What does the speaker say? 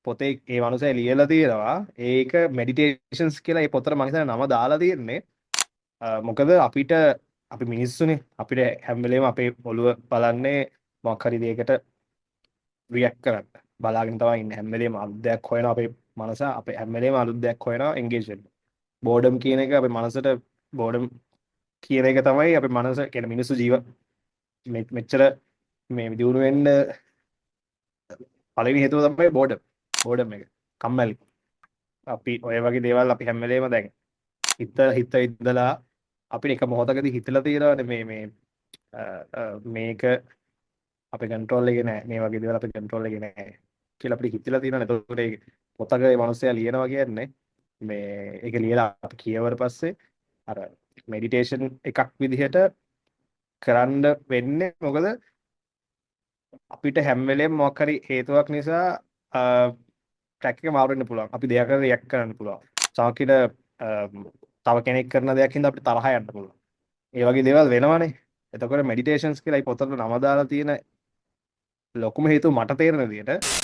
පොතේ ඒ මනුස්සයා ලියලා තියෙනවා ඒක මෙඩිටේෂන්ස් කියලා. ඒ පොතට මං හිතන්නේ නම දාලා තියෙන්නේ. මොකද අපිට, අපි මිනිස්සුනේ, අපිට හැම වෙලේම අපේ ඔළුව බලන්නේ මොකක් හරි දෙයකට රියැක්ට් කරන්න බලාගෙන තමයි ඉන්නේ. හැම වෙලේම අලුත් දෙයක් හොයනවා අපේ මනස. අපේ හැම වෙලේම අලුත් දෙයක් හොයනවා එන්ගේජ් වෙන්න. බෝඩම් කියන එක අපේ මනසට, බෝඩම් කියන එක තමයි අපේ මනස කියන්නේ. මිනිස්සු ජීව මෙච්චර මේ දියුණු වෙන්න පළවෙනි හේතුව තමයි බෝඩම්. බෝඩම් එක, කම්මැලි. අපි ඔය වගේ දේවල් අපි හැම වෙලේම දැන් හිත හිත ඉඳලා අපිට එක මොහොතකදී හිතලා තියෙනවානේ මේ මේ මේක අපේ කන්ට්‍රෝල් එකේ නෑ, මේ වගේ දේවල් අපේ කන්ට්‍රෝල් එකේ නෑ කියලා අපිට හිතලා තියෙනවානේ. එතකොට ඒ පොතක ඒ මනුස්සයා ලියනවා කියන්නේ මේ ඒක ලියලා අපි කියවුවට පස්සේ අර මෙඩිටේෂන් එකක් විදිහට කරන්න වෙන්නේ. මොකද අපිට හැම වෙලේම මොකක් හරි හේතුවක් නිසා ට්‍රැක් එක මාරු වෙන්න පුළුවන්. අපි දෙයකට රියැක්ට් කරන්න පුළුවන්. සමහර විට තව කෙනෙක් කරන දෙයක් හින්දා අපිට තරහ යන්න පුළුවන්. ඒ වගේ දේවල් වෙනවනේ. එතකොට මෙඩිටේෂන්ස් කියලා ඒ පොතට නම දාලා තියෙන ලොකුම හේතුව මට තේරෙන විදිහට